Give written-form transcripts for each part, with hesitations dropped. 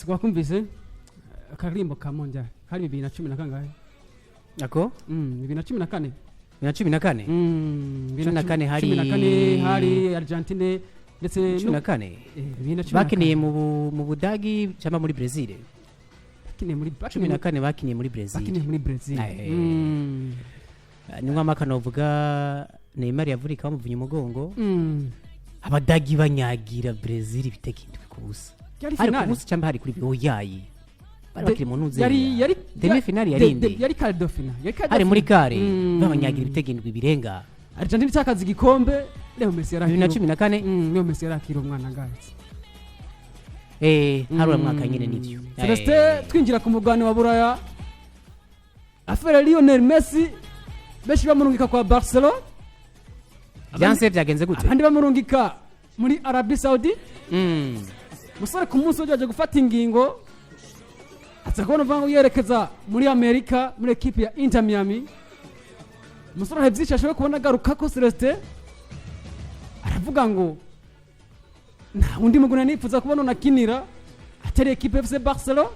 Wakumvise akaririmbo ka Mondial kari bibiri na cumi na kangahe? Ako? 2014. 2014. 14 14 hari Argentine ndetse 14. 2014. Bakiniye mu Budagi cyangwa muri Brazil? Bakiniye muri 14 bakiniye muri Brazil. Bakiniye muri Brazil. Ni nk'amaka novuga Neymar yavurika bamuvunye umugongo. Abadagi banyagira Brazil ibitego 7-0. Yari Hari ku finale. munsi cyangwa hari kuri oyayi bari bakiri mu ntuze. Yari demi finale yari indi. Yari quart de finale. Yari quart de Hari muri finale. Kare babanyagira ibitego 7 birenga. Argentine itakaza igikombe, Leo Messi yari 2014. Leo Messi yari akiri umwana ngahetse. Hari uriya mwaka nyine nivyo. Celestin, twinjira ku mugabane wa Buraya, affaire Lionel Messi, benshi bamurungika kwa Barcelona. Byanse byagenze gute? Abandi bamurungika muri Arabie Saoudite. Musore ku munsi waje gufata ingingo, aza kubona uvuga ngo yerekeza muri Amerika muri ekipi ya Inter Miami. Umusore hari byinshi ashoboye kubona agaruka ko. Celestin aravuga ngo nta wundi muguna nifuza kubona unakinira atari ekipe FC Barcelona.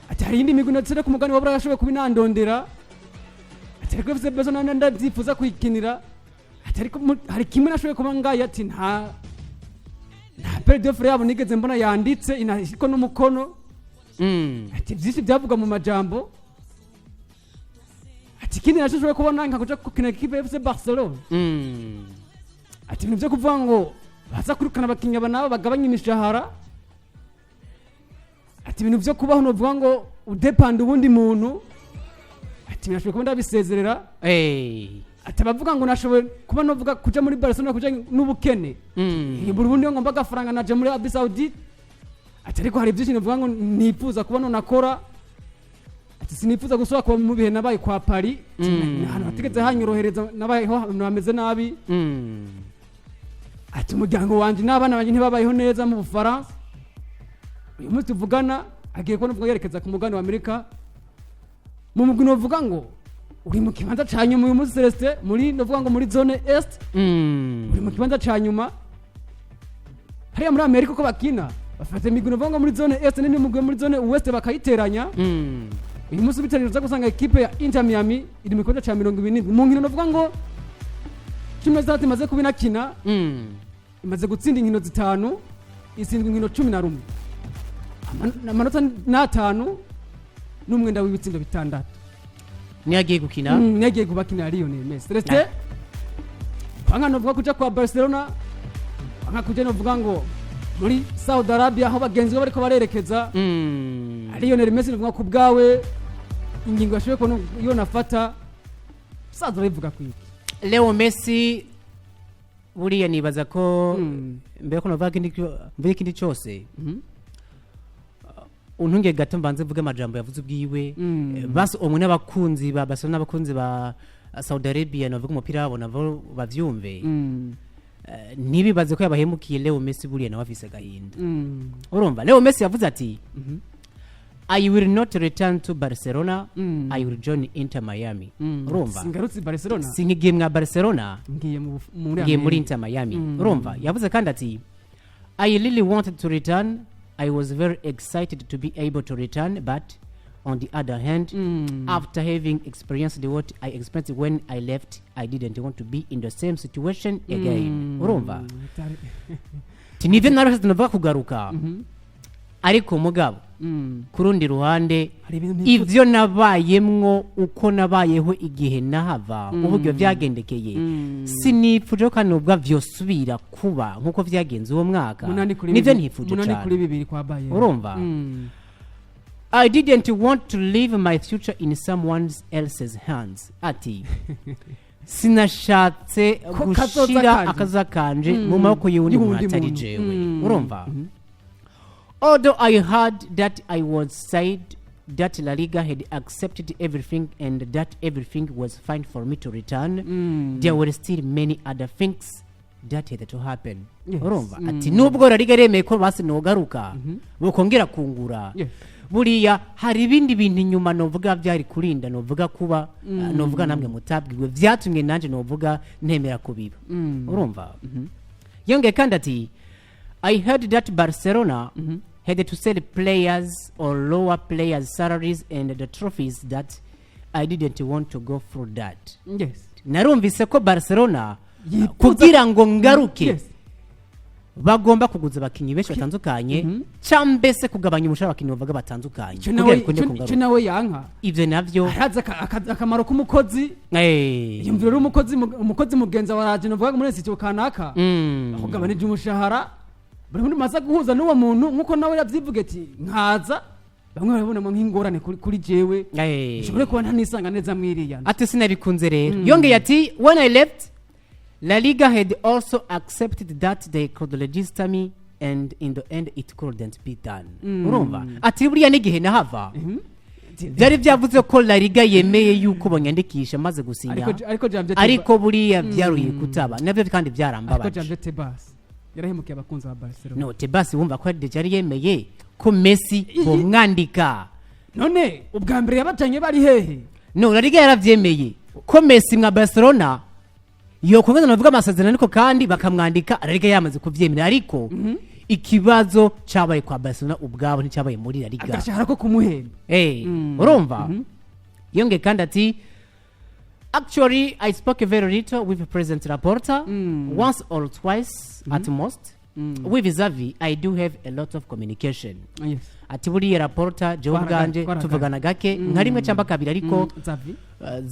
Ati hari iyindi migwi ndetse no ku mugabane wa Buraya ashoboye kuba inandondera, ati ariko FC Barcelona ndabyifuza kuyikinira. Ati ariko hari kimwe nashoboye kuba ngaye, ati nta appel d'offre yabo nigeze mbona yanditse inashyirwa n'umukono. Ati byinshi byavugwa mu majambo. Ati ikindi nacyo ushoboye kubona nka kuja gukina ekipe ya FC Barcelona. Ati ibintu byo kuvuga ngo baza kwirukana abakinnyi aba nabo bagabanya imishahara, ati ibintu byo kubaho novuga ngo udepanda ubundi muntu, ati binashoboye kuba ndabisezerera. Ati abavuga ngo nashoboye kuba novuga kuja muri Barcelona kuja n'ubukene, buri bundi ngomba agafaranga naje muri Arabie Saoudite. Ati ariko hari byinshi novuga ngo nifuza kuba nonakora. Ati sinifuza gusubira kuba mu bihe nabaye kwa Paris. Ati, ni ahantu hatigeze hanyorohereza, nabayeho ahantu hameze nabi. Ati umuryango wanje n'abana banjye ntibabayeho neza mu Bufaransa. Uyu munsi tuvugana agiye kubona uvuga yerekeza ku mugabane wa Amerika mu mugwi novuga ngo uri mu kibanza ca nyuma uyu munsi, Celestin, muri novuga ngo muri zone Est. Uri mu kibanza ca nyuma hariya muri Amerika. Uko bakina, bafata imigwi novuga ngo muri zone Est n'indi migwi muri zone Ouest bakayiteranya. Uyu munsi ubiteranyije uza gusanga ekipe ya Inter Miami iri mu kibanza ca 27 mu nkino novuga ngo 16 imaze kuba inakina. Imaze gutsinda inkino zitanu, itsindwa inkino 11. Amanota n'atanu n'umwenda w'ibitsindo 6. Niyo agiye gukina. Niyo agiye kubakinira Lionel Messi. Celestin, kwanga novuga kuja kwa Barcelona, kwanga kuja novuga ngo muri Saudi Arabia aho bagenzi be bariko barerekeza, Lionel Messi novuga ku bwawe ingingo yashoboye kubona iyo nafata saza urabivuga kwiki? Leo Messi buriya nibaza ko mbere ko navuga ikindi, mvuga ikindi cyose, untunge gato mbanze mvuge amajambo yavuze ubwiwe. Basi umwe n'abakunzi ba Barcelona n'abakunzi ba Saudi Arabia navuga umupira wabo nabo bavyumve. Ntibibaze ko yabahemukiye. Leo Messi buriya nawe afise agahinda. Urumva Leo Messi yavuze ati: "I will not return to Barcelona. I will join Inter Miami." Urumva? Singarutse i Barcelona. Sinkigiye mwa Barcelona. Ngiye muri Ngiye muri Amerika. Inter Miami. Urumva yavuze kandi ati: "I really wanted to return. I was very excited to be able to return, but on the other hand, after having experienced what I experienced when I left, I didn't want to be in the same situation again." Urumva? Ti nivyo narose navuga kugaruka, ariko mugabo ku rundi ruhande, Hari ibintu nifuza- ivyo nabayemwo, uko nabayeho igihe nahava, uburyo vyagendekeye, sinifuje ko kandi ubwa vyosubira kuba nkuko vyagenze uwo mwaka. 8 kuri Nivyo 2. ntifuje 8 kuri cane. 2 kwa Bayern. Urumva? "I didn't want to leave my future in someone else's hands." Ati sinashatse Ko kazoza gushira kanje. akazoza kanje mu maboko y'uwundi muntu Y'uwundi atari muntu. jewe. Urumva? "Although I heard that I was said that La Liga had accepted everything and that everything was fine for me to return, there were still many other things that had to happen." Urumva? Ati nubwo La Liga yaremeye ko basi nogaruka bokongera kungura, buriya hari ibindi bintu inyuma novuga byari kurinda novuga kuba novuga namwe mutabwiwe vyatumye nanje novuga ntemera kubiba. Urumva yongeye kandi ati: "I heard that Barcelona had to sell players or lower players' salaries, and the truth is that I didn't want to go through that. Narumvise ko Barcelona kugira ngo ngaruke bagomba kuguza abakinnyi benshi batandukanye, cyangwa mbese kugabanya umushahara abakinnyi bavuga batandukanye icyo kugira nawe bikunde icyo kungaruka. Nawe yanka Ibyo navyo arazi akamaro k'umukozi. Yumvira rero umukozi umukozi mugenzi wawe araje, nuvuga ngo muri institut kanaka akugabanije umushahara, buri muntu maze guhuza n'uwo muntu, nk'uko nawe yabyivuga ati nkaza bamwe barabonamo nk'ingorane kuri jewe, nshobore kuba ntanisanga neza mwiriya. Ati sinabikunze rero. Yongeye ati when I left, La Liga had also accepted that they could register me, and in the end it couldn't be done. Urumva ati buriya n'igihe nahava byari byavuze ko La Liga yemeye yuko banyandikisha maze gusinya, ariko Javier ariko buriya byaruye kutaba nabyo kandi ariko byarambabaje. Javier Tebas yarahemukiye abakunzi ba Barcelona. No, Tebas wumva ko yari yemeye ko Messi bomwandika. None ubwa mbere yabajanye bari hehe? No, La Liga yaravyemeye ko Messi mwa Barcelona yokomeza navuga amasezerano, ariko kandi bakamwandika. La Liga yamaze kuvyemera, ariko ikibazo cabaye kwa Barcelona ubwabo, nticyabaye muri La Liga. Agashahara ko kumuhemba. Urumva yongeye kandi ati actually I spoke very little with President Laporta, once or twice at most. With Xavi I do have a lot of communication. Ati buriya Laporta jewe ubwanje tuvugana gake, nka rimwe cyangwa kabiri, ariko Xavi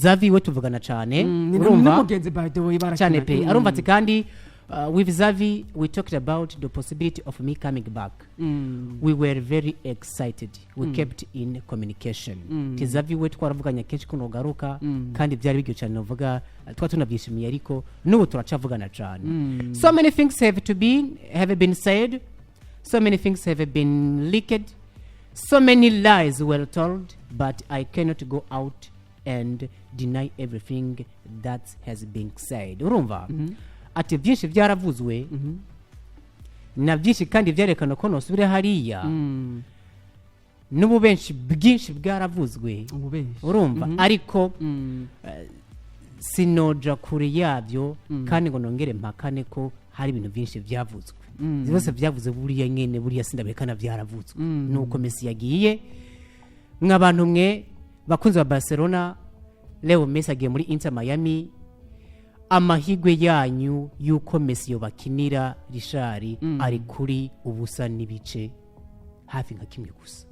Xavi we tuvugana cyane. Ni Urumva n'umugenzi, by the way, barakina. Cyane pe. Arumva ati kandi with Xavi we talked about the possibility of me coming back. We were very excited. We kept in communication. Ti Xavi we twaravuganye kenshi ko nogaruka, kandi byari biryo cyane, novuga twa tunabyishimiye, ariko n'ubu turacavugana cyane. So many things have been said, so many things have been leaked, so many lies were told, but I cannot go out and deny everything that has been said. Urumva ati byinshi byaravuzwe na byinshi kandi byerekana ko nosubire hariya. N'ubu benshi bwinshi bwaravuzwe. Ububenshi. Urumva, ariko sinoja kure yabyo kandi ngo nongere mpakane ko hari ibintu byinshi byavuzwe. Byose byavuze buriya nyene, buriya sindabekana byaravuzwe. Nuko Messi yagiye, mw'abantu mwe bakunzi ba Barcelona. Leo Messi agiye muri Inter Miami. Amahigwe yanyu yuko Messi yobakinira, Richard, ari kuri ubusa n'ibice hafi nka kimwe gusa.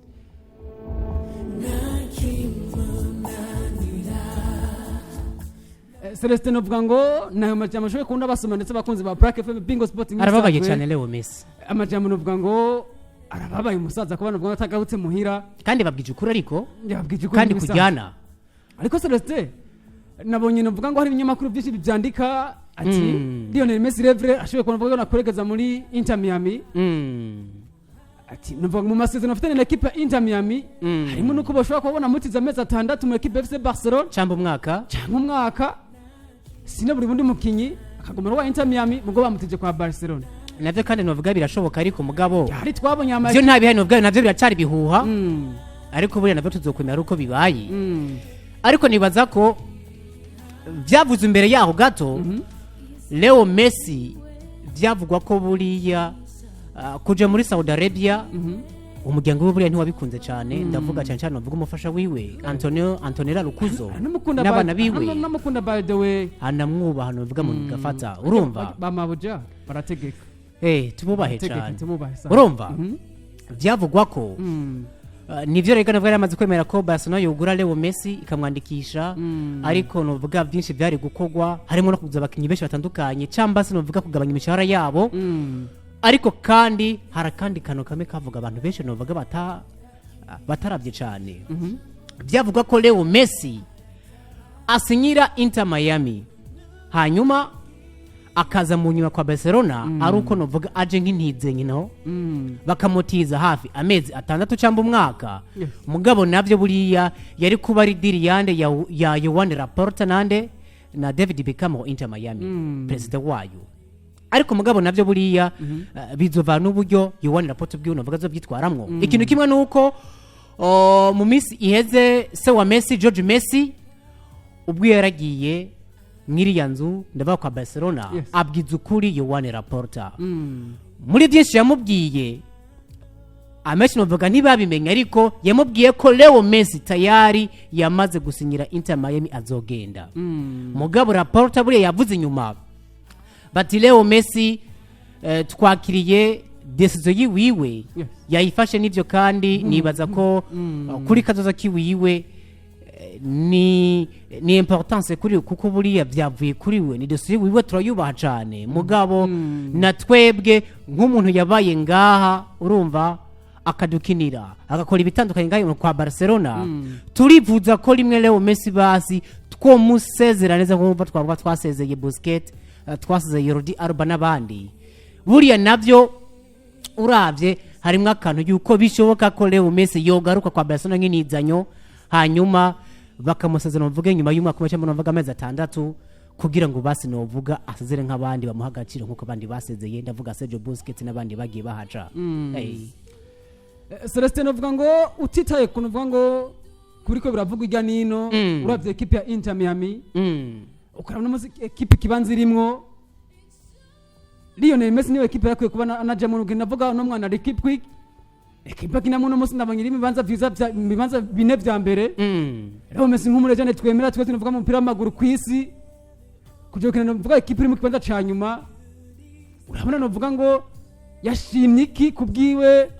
Celestin, uvuga ngo nayo majambo ashoboye kubona basoma ndetse abakunzi ba Black FM Bingo Sport Arababaye nk'ibisanzwe. cyane Leo Messi. Amajambo nuvuga ngo arababaye umusaza kuba nuvuga ngo atagarutse muhira. Kandi babwije ukuri ariko. Yabwije ukuri Kandi nk'ibisanzwe. kujyana. Ariko Celestin, nabonye nuvuga ngo hari ibinyamakuru byinshi bibyandika ati Lionel Messi Revre ashoboye kubona ngo nakwerekeza muri Inter Miami. Ati nuvuga ngo mu masezerano afitanye na equipe ya Inter Miami harimo nuko bashobora kubona mutiza amezi 6 mu equipe ya FC Barcelona cyangwa umwaka. Cyangwa umwaka, sino buri bundi mukinyi akaguma wa Inter Miami mugo bamutije kwa Barcelona. Navyo kandi novuga birashoboka, ariko mugabo hari twabonye ama byo nta bihari novuga, navyo biracyari bihuha, ariko buriya navyo tuzokwemera uko bibaye. Ariko nibaza ko byavuze imbere yaho gato, Leo Messi byavugwa ko buriya kuja muri Saudi Arabia, umuryango we buriya ntiwabikunze cyane. Ndavuga cyane cyane bavuga umufasha wiwe Antonio Antonella Rukuzo Anamukunda n'abana biwe. Anamukunda, by the way. Anamwubaha, nuvuga mu gafata, urumva. Ba mabuja barategeka. Tumubahe Barategeka, cyane. Tumubahe sana. Urumva byavugwa ko nivyo rega nubwo yari amaze kwemera ko Barcelona yogura Leo Messi ikamwandikisha, ariko nuvuga byinshi byari gukorwa, harimo no kuguza abakinnyi benshi batandukanye cyangwa se nuvuga kugabanya imishahara yabo. Ariko kandi hari akandi kantu kamwe kavuga abantu benshi nuvuga batarabye cyane. Byavugwa ko Leo Messi asinyira Inter Miami, hanyuma akaza mu nyuma kwa Barcelona ari uko nuvuga aje nk'intizenkino, bakamutiza hafi amezi 6 cyangwa umwaka. Mugabo nabyo buriya yari kuba ari deal yande ya Joan Laporta nande na David Beckham wa Inter Miami, perezida wayo. Ariko mugabo nabyo buriya bizova n'uburyo Joan Laporta ubwiwe navuga azobyitwaramwo. Ikintu kimwe nuko mu minsi iheze se wa Messi, George Messi, ubwo yaragiye mw'iriya nzu, ndavuga kwa Barcelona, abwiza ukuri Joan Laporta. Muri byinshi yamubwiye. Amenshi novuga ntibabimenye, ariko yamubwiye ko Leo Messi tayari yamaze gusinyira Inter Miami, azogenda. Mugabo Laporta buriya yavuze inyuma bati: "Leo Messi, twakiriye décision yiwiwe." Yayifashe n'ivyo, kandi nibaza ko kuri kazoza kiwiwe ni importance kuri we, kuko buriya byavuye kuri we, ni dosiye wiwe, turayubaha cyane. Mugabo na twebwe nk'umuntu yabaye ngaha, urumva, akadukinira, agakora ibitandukanye ngaha kwa Barcelona, turifuza ko rimwe Leo Messi basi twomusezera neza nk'uko twavuga twasezeye Busquets, twasezeye Jordi Alba n'abandi. Buriya nabyo uravye harimwo akantu yuko bishoboka ko Leo Messi yogaruka kwa Barcelona nk'inizanyo, hanyuma bakamusezera, mvuge nyuma y'umwaka umwe cyangwa navuga amezi 6, kugira ngo basi novuga asezere nk'abandi, bamuha agaciro nk'uko abandi basezeye, ndavuga Sergio Busquets n'abandi bagiye bahaca. Hey. Celestin, uvuga ngo utitaye ku uvuga ngo kuri ko biravugwa irya nino, uravye ekipe ya Inter Miami, ukarabona muzi ekipe ikibanza irimwo, Lionel Messi niwe ekipe yakwiye kuba anajamwo. N'ugenda navuga uno mwana Riqui Puig, ekipe akinamo uno munsi ndabonye iri mu bibanza vyiza mu bibanza bine vya mbere. Leo Messi nk'umu légende twemera twese tuvuga mu mupira w'amaguru ku isi, kuja gukina novuga ekipe iri mu kibanza ca nyuma, urabona novuga ngo yashimye iki ku bwiwe?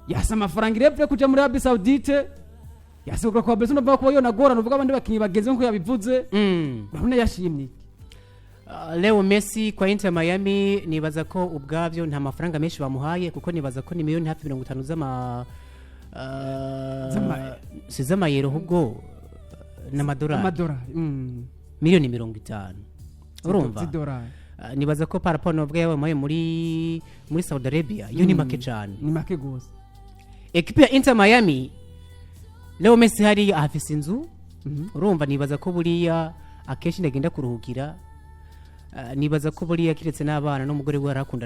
Yasa amafaranga irevye kuja muri Arabie Saoudite, yasigura kwa Barcelona, novuga kuba yonagora novuga abandi bakinyi bagenzi nkuko yabivuze. Urabona yashimye iki? Leo Messi kwa Inter Miami, nibaza ko ubwabyo nta mafaranga menshi bamuhaye, kuko nibaza ko ni miliyoni hafi 50 z'ama si z'amayero, ahubwo n'amadolari. Amadolari. Miliyoni 50, urumva? Z'idolari. Nibaza ko par rapport novuga yabamuhaye muri Saudi Arabia, yo ni make cyane. Ni make gose. Ekipe ya Inter Miami, Leo Messi hariya ahafise inzu. Urumva, nibaza ko buriya akenshi ndagenda kuruhukira. Nibaza ko buriya kiretse n'abana n'umugore we arakunda.